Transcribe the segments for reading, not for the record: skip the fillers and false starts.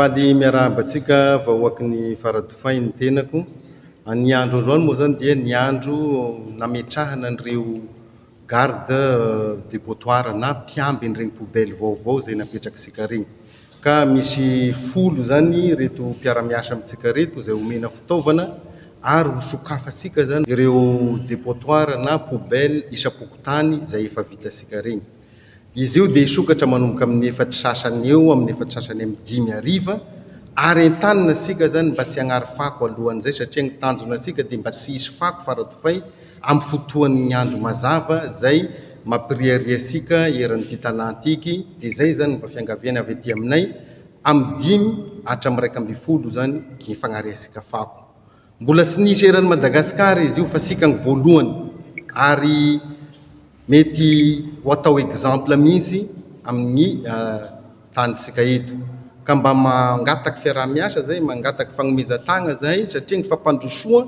Faly miarahaba antsika vahoaky ny Faradofay ny tenako. Ny andro androany moa izany dia ny andro nametrahana an'ireo garde dépotoir na mpiambina ireny poubelle vaovao izay napetrak'isika ireny. Ka misy folo izany ireto mpiara-miasa amintsika ireto izay omena fitaovana ary ho sokafantsika izany ireo dépotoir na poubelle isam-pokontany izay efa vitantsika ireny. Izy io dia hisokatra manomboka amin'ny efatry sasany eo amin'ny efatry sasany amin'ny dimy hariva ary entanina isika izany mba tsy hagnary fako alohan'izay satria ny tanjona antsika dia mba tsy hisy fako faradofay amin'ny fotoan'ny andro mazava izay mampiriaria antsika eran'ity tanà ity dia izay izany mba fiangaviana avy aty aminay amin'ny dimy hatramin'ny 11 izany ny fagnariantsika fako. Mbola tsy nisy eran'i Madagasikara izy io fa sika ny voalohany ary mety ho atao exemple mihitsy amin'ny tanintsika eto. Ka mba mangataky fiaraha-miasa zay, mangataky fagnomezan-tagna zahay satria ny fampandrosoa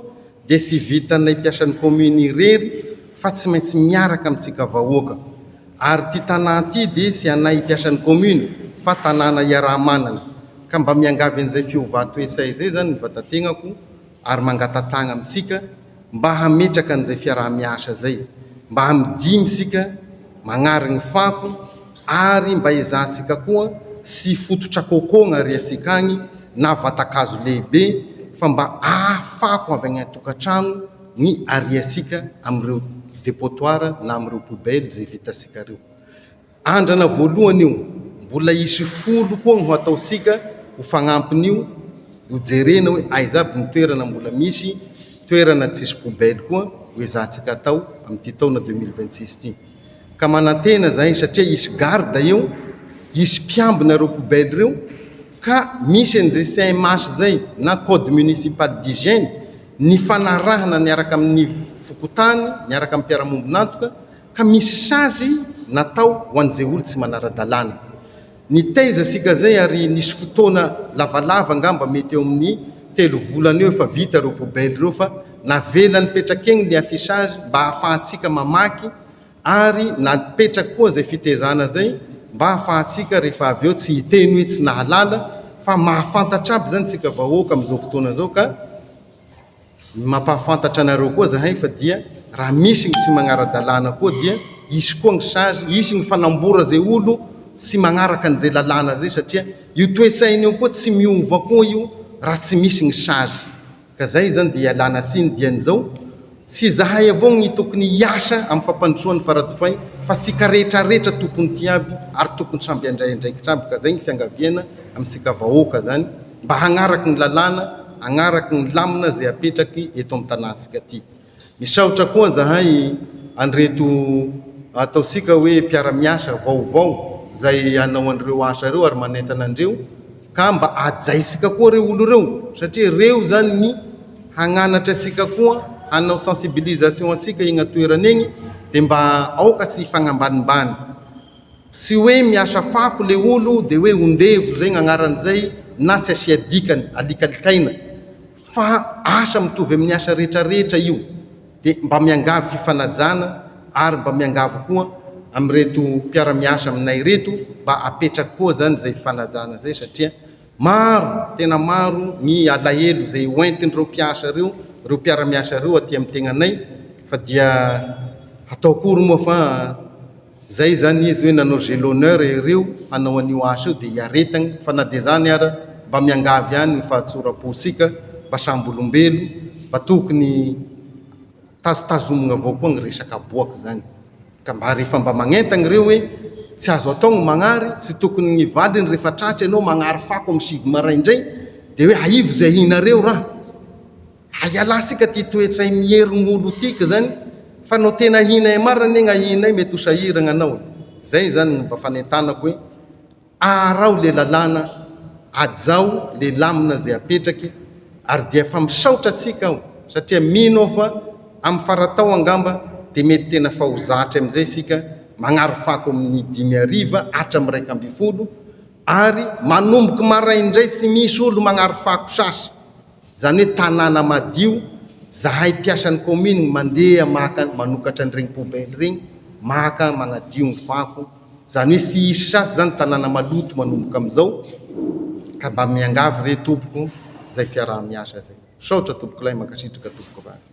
dia tsy vitanay mpiasan'ny commune irery fa tsy maintsy miaraka amintsika vahoaka. Ary ity tanà ity dia tsy anay mpiasan'ny commune fa tanàna iaraha-manana. Ka mba miangavy an'izay fiovan-toe-tsaina izay izany ny vatategnako ary mangata-tagna amintsika mba hametraka an'izay fiaraha-miasa izay, mba hamidimy isika magnary ny fako ary mba ezahantsika koa sy fototra coco agnariantsika agny na vatan-kazo lehibe fa mba ahafako avy agny an-tokantragno ny ariantsika amin'ireo dépotoir na amin'ireo poubelle izay vitantsika ireo. Andrana voalohany io, mbola hisy folo koa no hataontsika ho fagnampin'io, ho jerena hoe aiza aby ny toerana mbola misy toerana tsisy poubelle koa ho ezahantsika atao amin'ity taona 2026 ity. Ka manantena zahay satria hisy garde eo, hisy mpiambina ireo poubelle ireo, ka misy an'izay CMH izay na code municipal d'hygiène nifanarahana niaraka amin'ny fokontany, niaraka amin'ny mpiara-mombon'antoka, Ka misy sazy natao ho an'izay olo tsy manara-dalàna. Nitaiza isika zay ary nisy fotoana lavalava angamba mety eo amin'ny telo volana eo efa vita ireo poubelle ireo fa navela nipetraka egny ny affichage mba ahafahantsika mamaky ary napetraka koa zay fitaizana zay mba ahafahantsika rehefa avy eo tsy hiteny hoe tsy nahalala fa mahafantatra aby zany tsika vahoaka amin'izao fotoana zao ka Mampahafantatra anareo koa zahay fa dia raha misy ny tsy magnara-dalàna koa dia hisy koa ny sazy, hisy ny fanambora zay olo tsy magnaraka an'izay lalàna zay satria io toe-tsaina io koa tsy miova koa io raha tsy misy ny sazy. Ka zay zany dia ialana tsiny dian'izao, tsy zahay avao ny tokony hiasa amin'ny fampandrosoa ny Faradofay fa tsika rehetrarehetra tompony ty aby ary tokony samby handray andraikitra aby ka zay ny fiangaviana amintsika vahoaka zany mba hagnaraky ny lalàna, hagnaraky ny lamina izay apetraky eto amin'ny tanàntsika aty. Misaotra koa zahay an'ireto ataontsika hoe mpiara-miasa vaovao izay hanao an'ireo asa ireo ary manentana an'ireo ka mba hajaintsika koa ireo olo ireo satria ireo izany ny hagnanatra antsika koa, hanao sensibilisation antsika egny an-toerana egny dia mba aoka tsy hifagnambanimbany. Tsy hoe miasa fako le olo de hoe ondevo zay gnagnaran'izay na tsy asia dikany, alikalikaina, fa asa mitovy amin'ny asa retraretra io de mba miangavy fifanajana ary mba miangavy koa amin'ireto mpiara-miasa aminay ireto mba apetraka koa zany zay fifanajana zay satria maro tena maro ny alahelo zay hoentin'ireo mpiasa ireo, ireo mpiara-miasa ireo aty amin'ny tegnanay fa dia hatao akory moa fa Zay zany izy hoe nanao j'ai l'honneur ireo hanao an'io asa io dia hiaretagny fa na dia zany ara mba miangavy ihany ny fahatsoram-pontsika mba samby olombelo mba tokony tazotazomigna avao koa ny resaka aboaka zany ka mba rehefa mba magnentagna ireo hoe tsy azo atao ny magnary tsy tokony ny valiny rehefa tratra ianao magnary fako amin'ny sivy maraindray dia hoe aivo zay ahinareo raha Hay alasika ty toetsay mierogn olo ty ka zany fa nao tena ahinay marina anie gnahinay mety ho sahiragna anao e! Zay zany no mba fanentanako hoe araho le lalàna hajao le lamina zay apetraky ary dia efa misaotra antsika aho satria mino aho fa am faratao angamba de mety tena fa ho zatry amizay isika magnary fako amin'ny dimy hariva hatram 11 ary manomboky maraindray tsy misy olo magnary fako sasy. Izany hoe tanàna madio, zahay mpiasan'ny commune mandeha maka manokatra an'ireny poubelle ireny, maka magnadio ny fako, izany hoe tsy hisy sasy izany tanàna maloto manomboka amin'izao. Ka mba miangavy re tompoko izay fiaraha-miasa izay. Misaotra tompokolahy, mankasitraka tompokovavy.